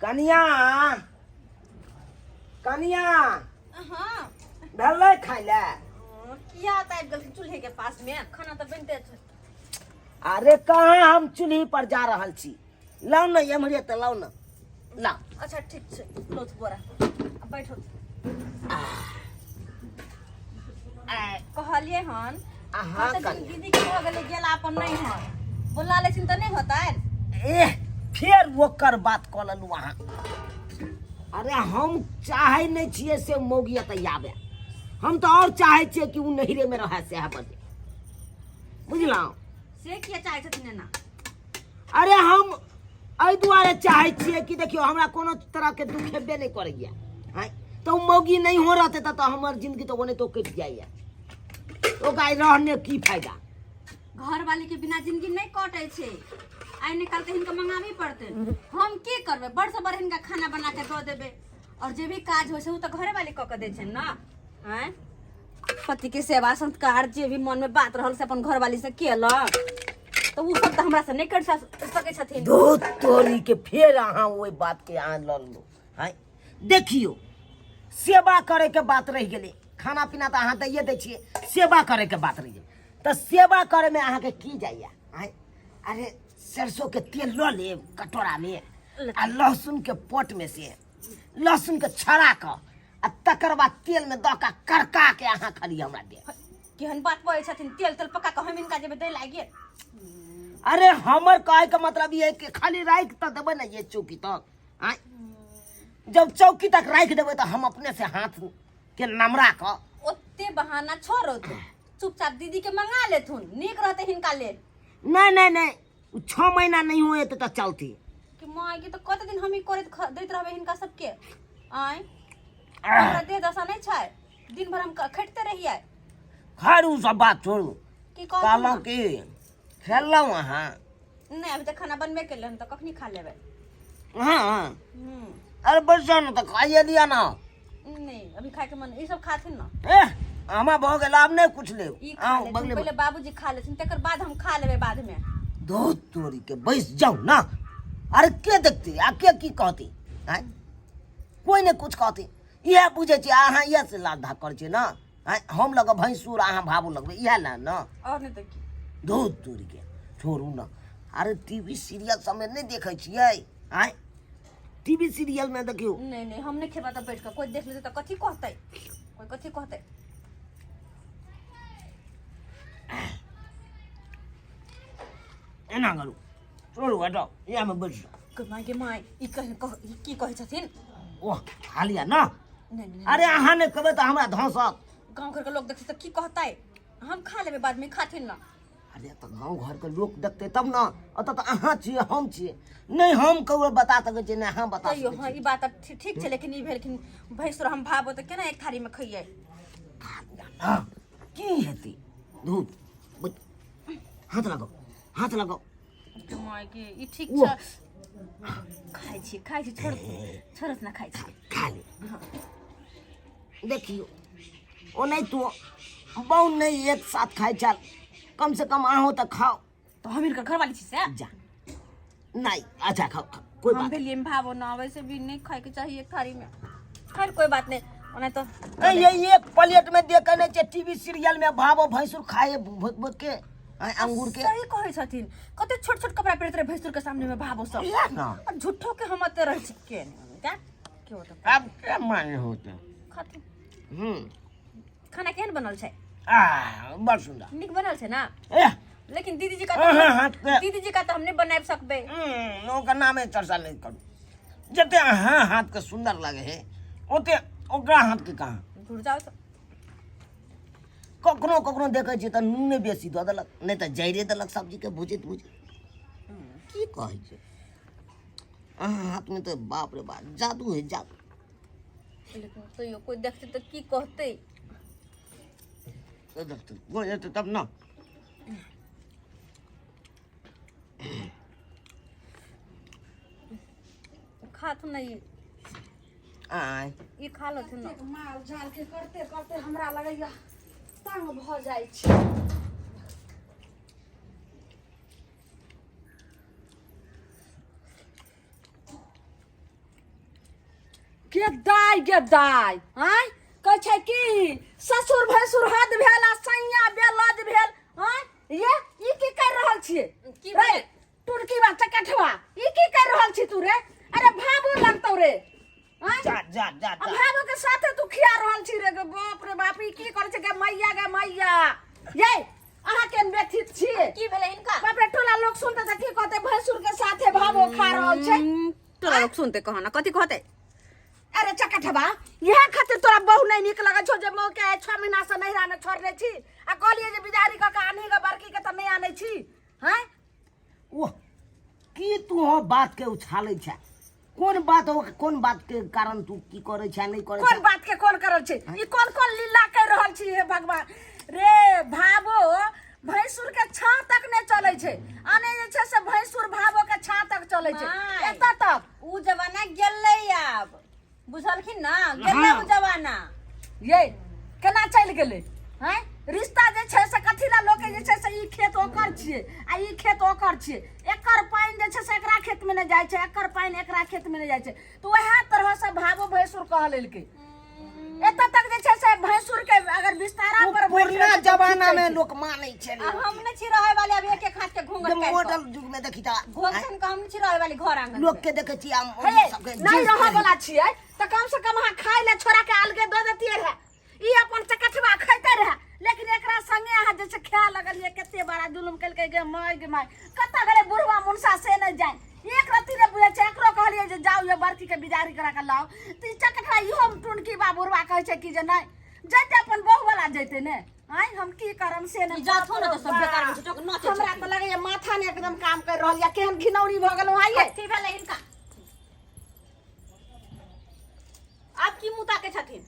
कनिया, कनिया। हाँ। भेलै खाइ लए? किया तऽ आबि गेलखिन चूल्हे के पास में? खाना तऽ बनिते छै। अरे कहाँ हम चूल्ही पर जा रहल छी, लाउ ने एम्हरे तऽ लाउ ने, लाउ। अच्छा ठीक छै, लोथ बोरा आ बैठो। कहलियै हन अहाँ कते दिन कनिया। दीदी के भऽ गेलै गेला अपन नहि हन, बोला लेथिन तऽ नहि होतै। एह, फेर ओकर बात कऽ लेलहुँ अहाँ। अरे हम चाहै नहि छियै से मौगी एतऽ आबे, हम तऽ आओर चाहै छियै कि ओ नैहरेमे रहै सएह बजे, बुझलहुँ? से किया चाहै छथिन एना? अरे हम एहि दुआरे चाहै छियै कि देखियौ, हमरा कोनो तरहके दुख हेबे नहि करैए। आँय, तऽ ओ मौगी नहि हो रहतै तऽ हमर जिंदगी तऽ ओनाहितो कटि जाइए, ओकरा रहने की फायदा? घर वाली के बिना जिंदगी नहीं कटे छै। आइ निकाल के हिनका मंगाबी पड़ते। हम की करबै? बड़ से बड़ हिनका खाना बना के दऽ देबै और जे भी काज होइ छै ओ तऽ घरे वाली कऽ के दै छै ने। आँय, पति के सेवा सत्कार जे भी मन में बात रहल से अपन घर वाली से केलक, तऽ ओ सब तऽ हमरा से नहि कर सकै छथिन। धूत तोरी के, फेर अहाँ ओहि बात के अहाँ लऽ लू। आँय देखियौ, सेवा करे के बात रहि गेलै, खाना पीना तऽ अहाँ दैए दै छियै, सेवा करे के बात रहि गेलै तऽ सेवा करे में अहाँके की जाइए? आँय, अरे सरसों के तेल लऽ लेब कटोरा में आ लहसुन के पोट में से लहसुन के छड़ा कऽ आ तकर बाद तेल में दऽ कऽ करका के अहाँ खाली हमरा देब। केहन बात कहै छथिन, तेल तेल पका कऽ हम हिनका जेबै दै लागे? अरे हमर कहै के मतलब ई है कि खाली राखि तऽ देबै ने ये चौकी तक। आँय, जब चौकी तक राखि देबै तऽ हम अपने से हाथ के नमरा कऽ ओते बहाना छोड़ो, चुपचाप दीदी के मंगा लेथुन, नीक रहते हिनका लेल। नहीं नहीं नहीं, उ 6 महीना नहीं हुए तऽ चलती। कि माँ के तऽ कते दिन हम ई करैत दैत रहबै हिनका सबके? आँय, हमरा देह दशा नहि छै, दिन भर हम खटिते रहियै। खैर, उ सब बात छोड़ू। की कहलहुँ? कहलहुँ कि खेलहुँ अहाँ? नहि, अभी तक खाना बनबे केलै हन तऽ कखनी खा लेबै। हाँ। अरे बैस जाउ ने तऽ, खाइए लिअ ने। नहि, अभी खायके मन, ई सब खाथिन ने। एह, हमरा भऽ गेल, आब नहि कुछ लेब। ई खा आउ लेथिन। बगले। पहिले बाबूजी खा लेथिन, तकर बाद हम खा लेबै बादमे। दूध तोरी के, बैस जाउ ना। अरे के देखते आ के की कहते? आँय, कोई ने कुछ कहते, इएह बुझै छी अहाँ, इएह से लाज धाक करै छी ने? आँय, हम लगब भैंसुर, अहाँ भाबो लगबै, इएह ला ने। और नहि तऽ की? दूध तोरी के, छोड़ू ने। अरे टीवी सीरियल सबमे नहि देखै छियै? आँय, टीवी सीरियल में देखियौ। नहीं नहीं, हम नहीं खेबा तऽ बैठ कऽ कोई देख लेतै तऽ कथी कहतै? कोई कथी कहतै? एना करू, छोड़ू, हटाउ, इएहमे बैठ जाउ। गे माय, गे माय, ई कह कह ई की कहै छथिन? ओह, खा लिअ ने। नहीं नहीं। अरे अहाँ नहि खेबै तऽ हमरा धसत। गाँव घर के लोग देखतै तऽ की कहतै? हम खा लेबै बाद में, खाथिन ना। अरे तऽ गाँव घरके लोक देखतै तब ने, ओतऽ तऽ अहाँ छियै, हम छियै, नहि हम ककरो बता सकै छियै, नहि अहाँ बता तैयो सकै हाँ, छियै। ई बात तऽ ठीक छै, लेकिन ई भेलखिन भैंसुर, हम भाबो तऽ केना एक थारी में खइयै? खा लिअ ने, की हेतै? धूप हाथ लगाउ, हाथ लगाउ। माय के, ई ठीक ओ। छै, खाइ छी, खाइ छी, छोड़ छोड़त ना, खाइ छी। खा ले। देखियौ, ओनाहितो बहु नहि एक साथ खाइ छल, कम से कम अहूँ तऽ खाउ। तऽ हम हिनकर घरवाली छी से? जा नहीं, अच्छा खाओ खाओ, कोई हम बात भेलियै भावो ना, वैसे भी नहीं खाए के चाहिए एक थारी में। खैर, कोई बात नहीं, ओना तो नहीं। ये एक प्लेट में देखे नहीं छे टीवी सीरियल में, भावो भैंसुर खाए भोक भोक के आय, अंगूर के। सही कहै छथिन, कते छोट छोट कपड़ा पहिरैत रहै भैंसुर के सामने में भावो सब। इएह ना। आ झूठो के हम एते रहै छी के नहीं क्या के होतै? अब क्या माने होते। खाथिन। खाना केहन बनल छै? आ बड़ सुंदर। नीक बनल छै ना? ए। लेकिन दीदी जी का हाँ, तो हाँ, हाँ। दीदी जी का तो हम नहीं बनाबि सकबै। ओकर नामे चर्चा नहीं करू। जते अहाँ हाथ के सुंदर लगे है ओते ओकरा हाथ के कहाँ। घुर जाओ तो। कखनो कखनो देखै छियै तऽ नूने बेसी दऽ देलक, नहि तऽ जैरे देलक सब्जीके भुजैत भुजैत। की कहै छै, अहाँ हाथमे तऽ बाप रे बाप जादू है, जादू। लेकिन तैयो कोई देखतै तऽ की कहतै? से देखतै कोइ हेतै तब ने। खाथुन ने ई। आँय। ई खा लेथुन ने। एतेक माल जाल के करते करते हमरा लगैया तंग भऽ जाइ छै। गे दाय गे दाय आँय कहै छै कि ससुर भैंसुर हद भेल आ सैया बेलज भेल आँय ये ई की कर रहल छियै की रे भेल? टुनकी बा चकठवा ई की कर रहल छी तू रे अरे भाबो लगतौ रे आँय जा जा जा आ जा भाबो के साथे तू खिया रहल छी रे गे बाप रे बाप ई की करै छै गे मैया गे मैया ये अहाँ केहन व्यथित छियै की भेलै हिनका बाप रे टोला लोग सुनते तऽ की कहते भैंसुर के साथे भाबो खा रहल छै तोरा लोग सुनते कहो ना कथी कहते अरे चकठबा इएह खातिर तोरा बहु नहीं नीक लगै छौ जे मौके आइ 6 महीना से नैहरा में छोड़ने छी आ कहलियै जे बिदारी कऽ के आनही गे बड़की के तऽ नहि आनै छी हैं ओह की तू हो बात के उछालै छै कोन बात हो कोन बात के कारण तू की करै छै नहि करै कोन छै बात के कोन करल छै ई कोन कोन लीला कर रहल छी हे भगवान रे भाबो भैंसुर के छाह तक नहि चलै छै आने जे छै से भैंसुर भाबो के छाह तक चलै छै माय। एतऽ तक उ जमाना गेलै आब बुझलखिन ना गेलै उ जमाना ये केना चलि गेलै हैं रिश्ता जे छै से कथी लए लोके जे छै से ई खेत ओकर छियै आ ई खेत ओकर छियै एकर पानि जे छै से एकरा खेतमे नहि जाइ छै एकर पानि एकरा खेतमे नहि जाइ छै तऽ वएह तरहसँ भागो भैंसुर कह लेलकै एतऽ तक जे छै से भैंसुर के अगर बिस्तारा ओ पर बैठ पुरना रहै छै तऽ जमाना खींचै में छै। लोक मानै छै आ हम नहि छी रहै वाली अब एक एक हाथ के घूंघट काटि कऽ। मॉडल युग में देखी तऽ घूंघट के हम नहि छी रहै वाली घर आंगन लोक के देखै छी आम हे सबके नहीं जींस रहऽ पहिर वाला छियै तऽ कम से कम अहाँ खाय लए छोड़ा के अलगे दऽ देतियै रहे ई अपन चकठवा खैते रहे लेकिन एकरा संगे अहाँ जे छै खाय लगलियै कते बड़ा जुलुम केलकै गे माय गे माय कतऽ गेलै बुढ़वा मुनसा से नहि जाय एक रत्ती नहि बुझै छै एकरो कहलियै जे जाउ ये बड़की के बिदारी करा के लाउ तऽ ई चकठवा इहो मे टुनकी बा बुढ़वा कहै छै कि जे नहि जैते अपन बहू वाला जैते ने आँय हम की करम से नहि ई जाथो ने तऽ सब बेकार में झूठो के नाचै हमरा छथिन। तऽ लगैया माथा ने एकदम काम कर रहल या केहन घिनौनी भऽ गेलहुँ आइये कथी भेलै हिनका आब की मुँह ताकै छथिन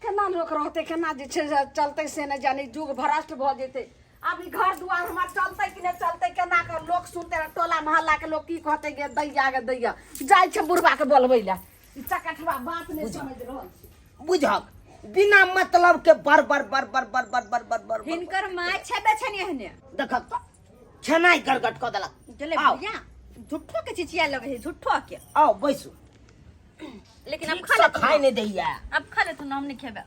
केना लोक रहतै केना जे छै से चलतै से नहि जानी युग भ्रष्ट भऽ जेतै आब ई घर दुआर हमर चलतै कि नहि चलतै केना कऽ लोक सुनतै टोला मोहल्ला के लोक की कहतै गे दैया गे दैया जाइ छै बुढ़बा के बोलबै लए ई चकठवा बात नहि समझ रहल छै बुझक बिना मतलब के बर बर बर बर बर बर बर बर बर हिनकर माय छेबे छनि एहने देखक तऽ खेनाइ गड़गट कऽ देलक गेलै आउ भैया झूठो के चिचिया लगे है झूठो के आउ बैसू लेकिन अब ठीक खा से लेथुन खाइ नहि दैया अब खा लेथुन हम नहीं खेबे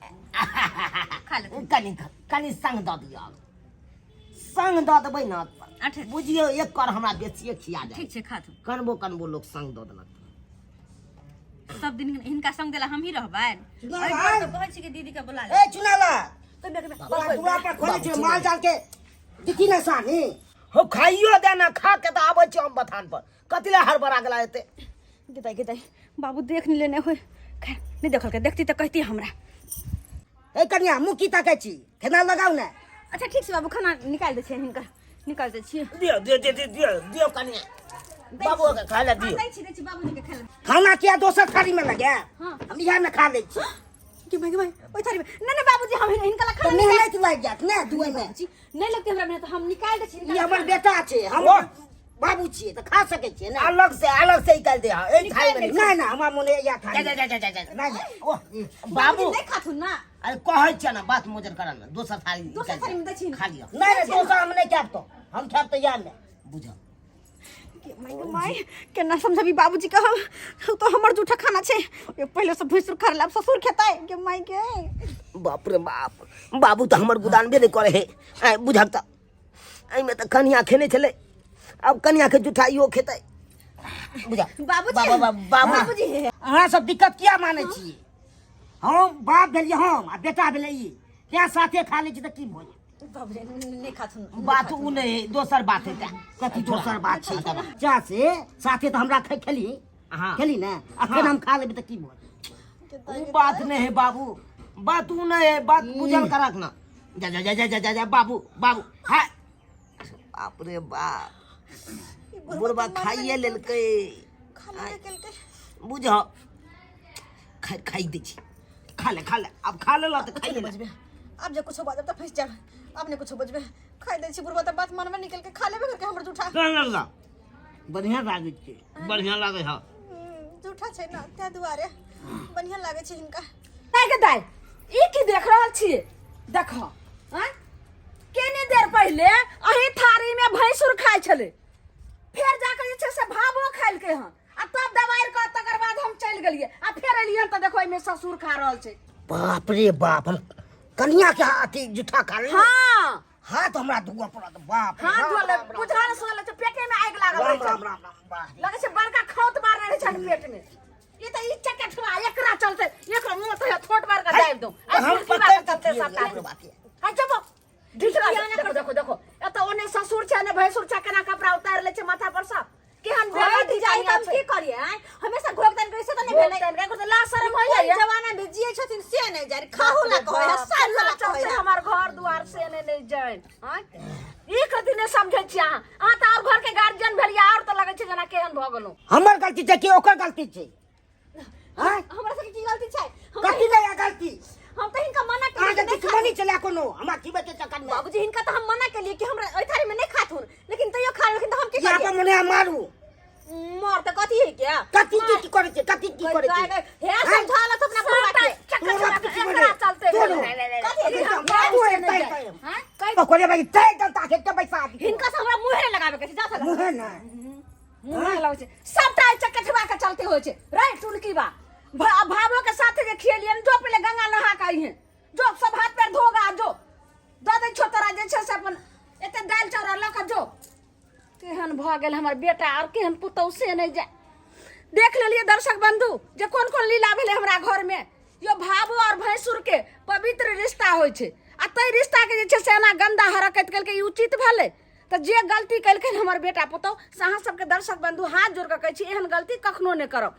खा लेथुन कनि कनि संग दऽ दिअ संग दऽ देबै ने अच्छा। बुझियौ एक कर हमरा बेसिए खिया जाय ठीक छै खाथुन कनबो कनबो लोक संग दऽ देलक सब दिन हिनका संग देला हम ही रहबै चुना एहि भाइ। दुआरे तऽ कहै छी कि दीदी के बुला ले ए चुनाला तो मेरे तोरा दुआ पर खोले छै माल जाल के दिखी ना सानी हो खाइयो दे ना खा के तऽ आबै छी हम बथान पर कथी लए हड़बड़ा गेला एते गिदाई गिदाई बाबू देख नहीं लेने होय खैर नहीं देखल के देखती तऽ कहती हमरा ए कनिया मुँह की ताकै छी खेना लगाउ ने अच्छा ठीक छै बाबू खाना निकालि दै छियै हिनकर निकालि दै छियै दियौ दियौ दियौ दियौ दियौ दियौ कनिया बाबू के खाय लए दियौ दै छी दै छी बाबूजी के खाय लए खाना किया दोसर थाली में लगे हाँ। हम इएह में खा लै छी के भाई के भाई ओइ थारी में नहीं नहीं बाबूजी हम हिनका ला तऽ खाना निकालि मेहनत लागि जायत ने दुए में बाबूजी नहीं लगते हमरा मेहनत हम निकालि दै छी हिनका ई ला हमर खाना। बेटा छै हम वाह। बाबू छियै तऽ खा सकै छियै ने अलग से निकालि दे एहि थाली में नहि नहि हमरा मोन इएह थाली जा जा जा जा जा जा नहि नहि। ओह बाबू नहीं खाथुन ना अरे कहै छियै ने बात मोजर कर ने दोसर थाली दोसर निकालि थाली में दै छी खा लिअ नहि नहि दोसर हम नहि खायब तऽ हम खायब तऽ इएह ने बुझ के माय गे माय केना समझबी बाबूजी के हम उ तो हमर जूठा खाना छै ये पहिले से भैंसुर खा लेब ससुर खेतै के माय के बाप रे बाप बाबू तऽ हमर गुदानबे नहि करे हे आँय बुझक तऽ एहिमे तऽ कनिया खेने छलै आब कनियाके जूठा इहो खेतै बुझा बाबूजी बाबा बाबू बाबूजी हे अहाँ सब दिक्कत किया मानै छियै हम बाप भेलियै हम आ बेटा भेलै ई तें साथे खा लै छी तऽ की भऽ जेतै बाबूजी नहीं खाथुन बात उ नहि है दोसर बात है कथी दोसर बात छै जा से साथे तऽ हमरा खेली हाँ। खेली ने अखन हम खा लेबै तऽ की भऽ जेतै उ बात नहीं है बाबू बात उ नहीं है बात बुझल करक ना जा जा जा जा जा जा जा बाबू बाबू हाँ बाप रे बाप बुढ़बा खाइए लेलकै बुझ खाइ खाइ दै छी खा ले खा ले आब खा लेलऽ तऽ खाइए ले बजबे आब जे कुछो बाजब तऽ फंसि जाब आब नहि कुछो बजबे खाइ दै छी बुढ़बा तऽ बात मनमे निकल के खा लेबे करके हमर जूठा केहन लगला बढ़िआँ लागै छै बढ़िआँ लागै हँ जूठा छै ने ताहि दुआरे बढ़िआँ लागै छै हिनका दाइ के दाइ ई की देख रहल छियै देखो आँय केने देर पहिले अही थारी में भैंसुर खाइ छलै फेर जाके जे छै से भावो खाइलकै हन आ तब दबारि कऽ तकर बाद हम हम चलि गेलियै आ फेर एलियै तऽ देखो एहिमे ससुर खा रहल छै। बाप रे बाप, हम कनिया के अथी जूठा खा लेलियै। हाँ। हाथ हमरा धुआ पड़त बाप रे, हाथ राम, धोले राम, राम, बुझल सुनल छै, पेटे में आगि लागल राम रहै छै। राम राम राम, बाह रे। लगै छै बड़का खौत मारने रहै छनि पेट में। ई तऽ ई चकठवा एकरा चलते, एकरा मुंह तऽ थोट मार के दाबि दौ। तऽ हम आ पकड़ चलते के सबटा। एकरो बात ये। आ जबो ढिठरा देखो देखो देखो, एतऽ ओने ससुर छै ने भैंसुर छै, केना कपड़ा उतारि लै छै माथा पर सब, केहन घोघ बेइज्जती जाई कनिया तऽ हम छै। की करियै आँय? हमेशा घोघ तानि करै से तऽ नहि भेलै। घोघ तानि कऽ, एकर तऽ लाज शरम कोन होइए। जमाना में जियै छथिन से नहि जानि, खाहू ला कहै है, साल ला कहै चलते है। हमर घर दुआर से नहि नहि जानि आँय? ई कथी नहि समझै छियै अहाँ? अहाँ तऽ आओर घरके गार्जियन भेलियै, आओर तऽ लगै छै जेना केहन भऽ गेलहुँ। हमर गलती छै कि ओकर गलती छै? आँय? हमरा सबके की गलती छै? हम कथी नहि है गलती? हम तऽ हिनका मना अहाँ केलियै के कि नहि दुश्मनी चला कोनो हमरा जीवे के चक्कर में। बाबूजी, हिनका तऽ हम मना केलियै कि हमरा ओहि थारी में नहि खाथुन, लेकिन तैयो खा लेलखिन, तऽ हम की यहाँ करियै? पर मने मारू। मार तऽ कथी है क्या? कथी की की करै छै, कथी की करै छै? हे समझा लत अपना बुढ़वा के। तोरा किछु एकरा नहि। चलते तोरो। भेलै। कथी? हम तू से एक नहि ताई जाय। ताई। हाँ? तो कोने भाई तय जनता के के बैसा दी। हिनका से हमरा मुँहे नहि लगाबे के छै, जा साला। मुँहे नहि। मुँह नहि लगै छै सबटा एहि चकठवा के चलते होइ छै रे टुनकी बा। भाभो के साथे जे खियलियन, जो पहिले गंगा नहा के अइहे, जो सब हाथ पैर धोगा, जो दऽ दै छौ तोरा जे छै से अपन एते दालि चाउर लऽ कऽ जो। केहन भऽ गेल हमर बेटा आओर केहन पुतहु से नहि जाय। देख लेलियै दर्शक बंधु जे कोन कोन लीला भेलै हमरा घरमे। यो भाभो आओर भैंसुर के पवित्र रिश्ता होइ छै आ ताहि रिश्ताके जे छै से एना गन्दा हरकत केलकै, ई उचित भेलै? तऽ जे गलती केलखिन हमर बेटा पुतहु से अहाँ सबके दर्शक बंधु हाथ जोड़ कऽ कहै छी, एहन गलती कखनो नहि करब।